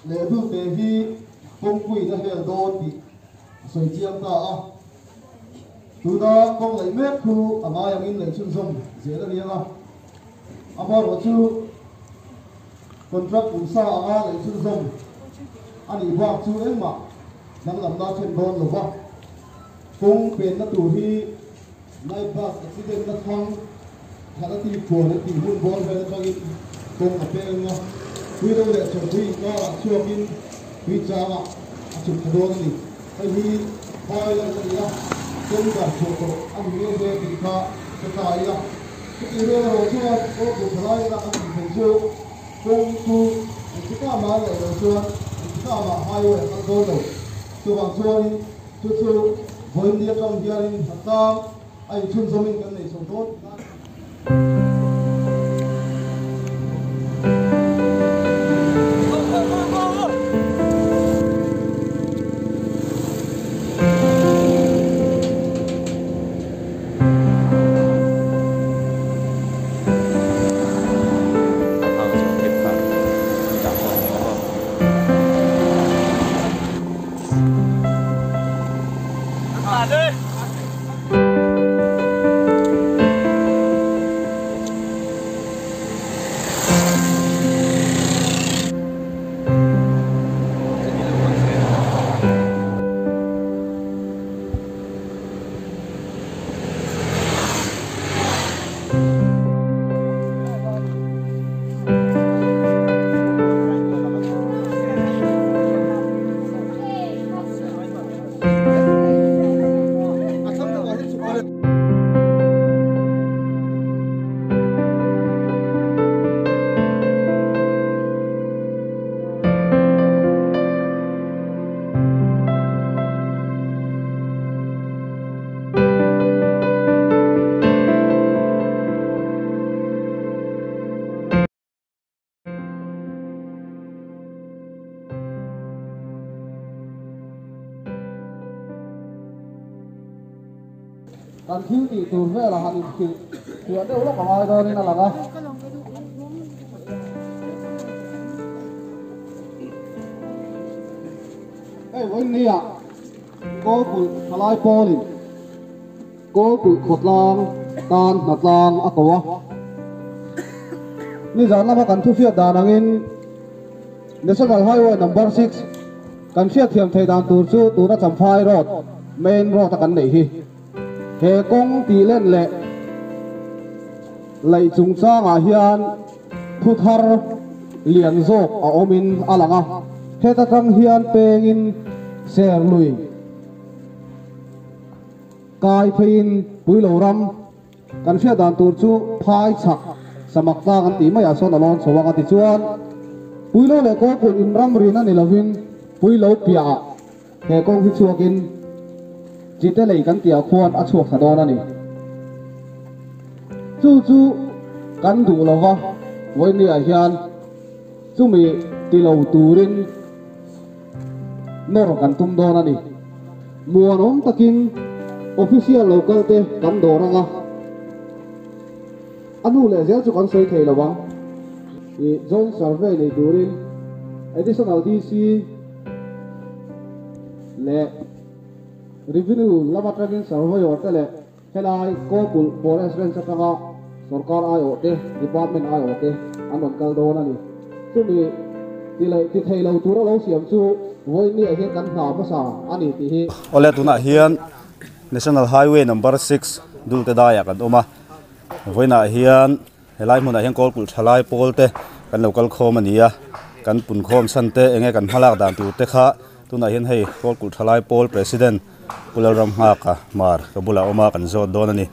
Leh Dulte hi kawngpuiin a hel dawn tih a sawi chiang ta a. Tuna kawng laih mek khu a ngai angin laih chhunzawm zel a riang a. Amaherawhchu contract awmsa anga laih chhunzawm a nih bak chu engmah danglamna a thlen dawn lo va. Kawng penna tur hi Night bus accident na thlang that a ti khuan an tih hun bawr vel atangin kawng a peng a, Puilo leh Chawlhpui inkarah chhuakin tui changah a chhuk thla dawn a ni. Hei hi phai lan a ni a, tender chhuah tawh a ni nghe nghe tih kha hre ta ila. Chutih rual erawh chuan kawngpui thalai ina kan tih theih chu kawng chu engtikah mah an laih loh chuan engtikah mah highway a kal dawn lo. Chuvang chuanin Chu chu vawiin atang hianin hnatlang a inchhunzawmin kan nei chho dawn tihna a ni. Kan thil tih tur velah han inhrilh fiah deuh lawk a ngai dawnin a lang a. Hei vawiin Kawlkulh thalai pawlin Kawlkulh khawtlang tan hnatlang a ko a. Nizan lama kan thuhriat dan angin National Highway Number 6 kan hriatthiam thei dan tur chu tuna Champhai Road, Main Road a kan neih hi. He kawng tih len leh laih chungchangah hian thu thar lian zawk a awmin a lang a. Heta tang hian pengin Serlui kai pheiin Puilo ram kan hriat dan tur chu phai chhak samak tlang an tih maiah sawn a lawn chho ang a tichuan Puilo leh Kawlkulh inram rin a ni lovin Puilo piahah He kawng hi chhuakin Chite lei kan tihah khuan a chhuak thla dawn a ni. Chu chu kan duh lo va, vawinia hian chumi ti lo turin nawr kan tum dawn a ni. Muanawm takin official lo kal te kan dawr ang a, a nu leh zel chu kan sawi thei lo ang. Joint survey nei turin Additional DC leh Revenue lam atangin Surveyor te leh helai Kawpulh Forest Range atanga sorkar aiawh te, Department aiawh te an rawn kal dawn a ni. Chumi ti leh ti thei lo tura lo siam chu vawiinniah hian kan hna hmasa a ni tih hi. Awle tunah hian National Highway Number 6 Dulte daiah kan awm a, vawiinah hian Helai hmunah hian Kawlkulh thalai pawl te kan lo kal khawm a ni a, kan pun khawm chhan te enge kan hmalak dan tur te kha tunah hian hei Kawlkulh thalai pawl President Pu Lalramnghaka Hmar ka bulah awm a kan zawt dawn a ni.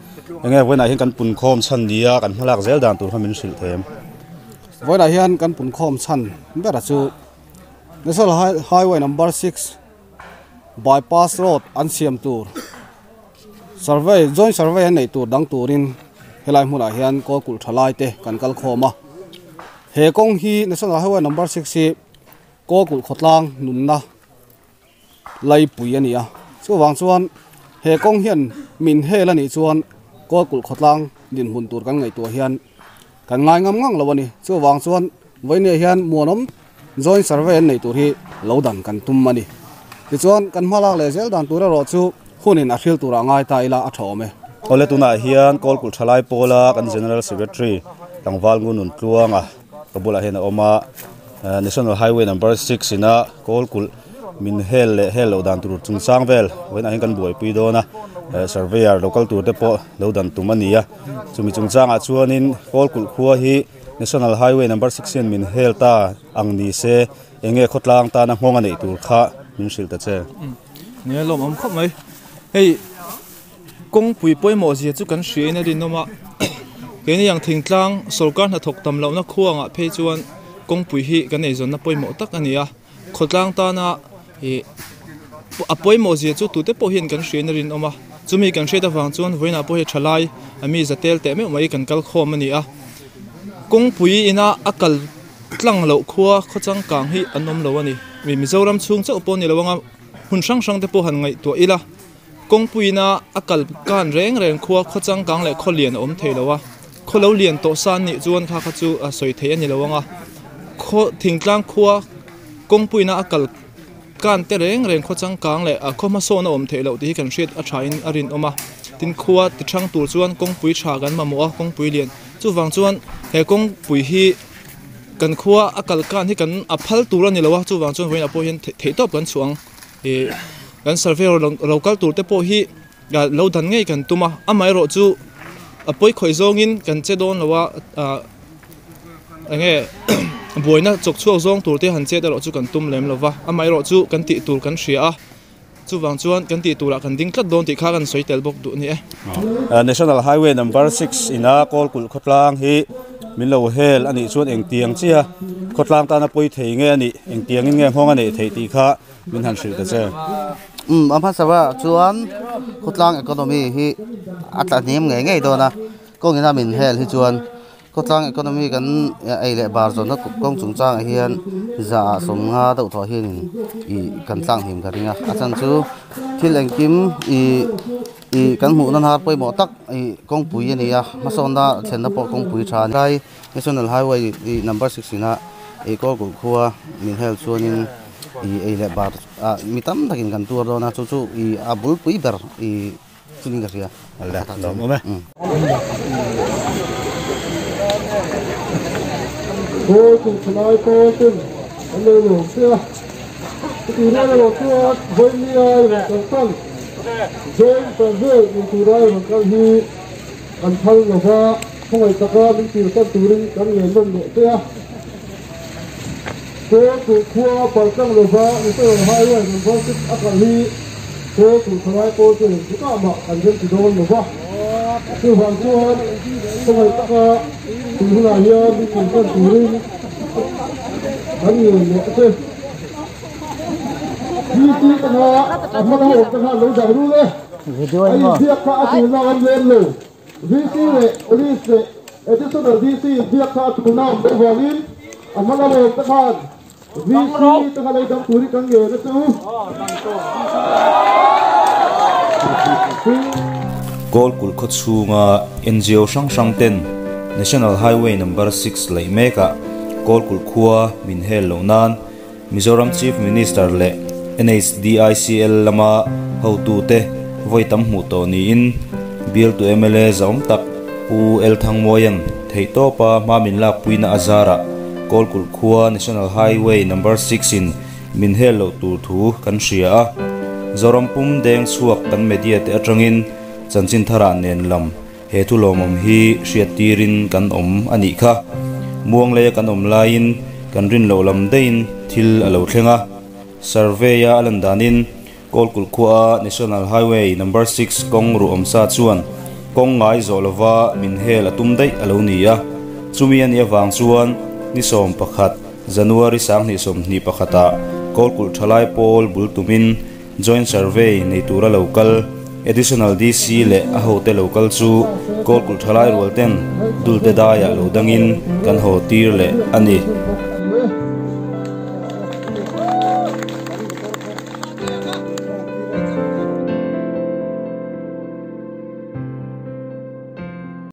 Enge vawiinah hian kan pun khawm chhan ni a kan hmalak zel dan tur kha min hrilh thei em? Vawiinah hian kan pun khawm chhan berah chu National Highway Number 6 Bypass Road an siam tur Survey, Joint survey an neih tur dang turin helai hmunah hian Kawlkulh tha lai te kan kal khawm a. He kawng hi National Highway Number 6 hi Kawlkulh khawtlang nunna laipui a ni a. Chuvang chuan he kawng hian min hel a nih chuan Kawlkulh khawtlang dinhmun tur kan ngaihtuah hian kan ngai ngam ngang lo a ni. Chuvang chuan vawinia hian muanawm Joint survey an neih tur hi lo dan kan tum a ni. Tichuan, kan hmalak leh zel dan tur erawh chu hunin a hril turah ngai ta ila a tha awm e. Awle tunah hian Kawlkulh Thalai pawla kan General Secretary tlangval Ngunun Tluanga ka bulah hian a awm a, National Highway Number 6 ina Kawlkulh min hel leh hel loh dan tur chungchang vel vawiinah hian kan buaipui dawn a, Surveyor local tur te pawh lo dan tum a ni a, chumi chungchangah chuanin Kawlkulh khua hi National Highway Number 6 hian min hel ta ang ni se eng nge khawtlang tana nghawng a neih tur kha min hrilh ta che. Nia lawm awm khawp mai. Hei kawngpui pawimawh zia chu kan hria in a rinawm a, keini ang thingtlang sawrkar hnathawk tam lohna khuangah phei chuan kawngpui hi kan eizawnna pawimawh tak a ni a, khawtlang tana ih a pawimawh zia chu tute pawh hian kan hria in a rinawm a, chumi kan hriat avang chuan vawiinah pawh hei thalai a mi za tel teh meuh mai kan kal khawm a ni a, kawngpui ina a kal tlang loh khua khaw changkang hi an awm lo a ni, Mizoram chhung chauh pawh a ni lo ang a, hmun hrang hrang te pawh han ngaihtuah ila. Kawngpuiina a kal kan reng reng khua khaw changkang leh khaw lian a awm thei lo a, khaw lo lian tawh san nih chuan kha kha chu a sawi theih a ni lo ang a, khaw thingtlang khua kawngpuiina a kal kan te reng reng khaw changkang leh khaw hmasawn a awm theih loh tih hi kan hriat a thain a rinawm a, tin khua ti thang tur chuan kawngpui tha kan mamawh a kawngpui lian chuvang chuan he kawngpui hi kan khua a kal kan hi kan a phal tur a ni lo a, chuvang chuan vawiinah pawh hian theihtawp kan chhuah ang. Ih kan surveyor lo kal tur te pawh hi lo dan ngei kan tum a amaherawh chu a pawi khawih zawngin kan che dawn lo a ah eng nge buaina chawk chhuak zawng tur te han chet erawh chu kan tum lem lo va amaherawh chu kan tih tur kan hria a chuvang chuan kan tih turah kan ding tlat dawn tih kha kan sawi tel bawk duh a ni e. National Highway number 6 ina Kawlkulh khawtlang hi min lo hel a nih chuan engtiang chiah khawtlang tana pawi thei nge a nih engtiangin nge nghawng a neih theih tih kha min han hrilh ta che. Umm a hmasa berah chuan khawtlang economy hi a tla hniam ngei ngei dawn a, kawngin a min hel hi chuan khawtlang economy kan ei leh bar zawnna kawng chungchangah hian za ah sawmnga deuh thawh hianin ih kan tlang hnim ka ring a, a chhan chu thil engkim ih ih kan hmuhna hnar pawimawh tak ih kawngpui a ni a, hmasawnna thlenna pawh kawngpui tha a ni. Lai National Highway ih number 6 ina ih Kawlkulh khua min hel chuanin ih ei leh bar ah mi tam takin kan tuar dawn a chu chu ih a bulpui ber ih chunin ka hria. Le lawm awm e. Kawlkulh thalai pawl ten an lo lawm che a, chutih rual erawh chuan Vawinia i rawn kal tan Joint Survey in tura i rawn kal hi kan phal lova. Khawngaih taka min tirsan turin kan ngen nawn leh che a. Kawlkulh khua paltlang lova National Highway number 6 a kal hi Kawlkulh thalai pawl chu engtikah mah kan remti dawn lova. Chuvang chuan khawngaih taka tih hunah hian min tirsan turin kan ngen leh a che. DC te kha a hma lam awm te khan lo dang rul e. A inbiak kha a tulna a awm lem lo. VC leh Police leh Additional DC inbiak kha a tulna awm loh vangin a hma lam awm te khan VC te kha lei dang turin kan ngen a che u. Kawlkulh khaw chhunga NGO hrang hrang ten National Highway Number 6 laih mekah Kawlkulh khua min hel loh nan Mizoram Chief Minister leh NHDICL lama hotute vawi tam hmuh tawh niin bialtu mla zahawm tak Pu L Thangmawia'n theihtawpa hma min lakpuina a zarah Kawlkulh khua National Highway Number 6 in min hel loh tur thu kan hria a. Zoram pum deng chhuak kan media te atangin chanchin tharah nen lam He thu lawmawm hi hriat tirin kan awm a nih kha. Muang leia kan awm laiin kan rin loh lam daihin thil a lo thleng a. Survey-a a lan danin Kawlkulh khuaa National Highway Number 6 kawng ruh awmsa chuan kawng ngai zawh lova min hel a tum daih a lo ni a. Chumi a nih avang chuan ni 11, January 2021-ah Kawlkulh thalai pawl bul tumin Joint Survey nei tura lo kal Additional DC leh a hote lo kal chu Kawlkulh thalai rual ten Dulte daiah lo dangin kan haw tir leh a ni.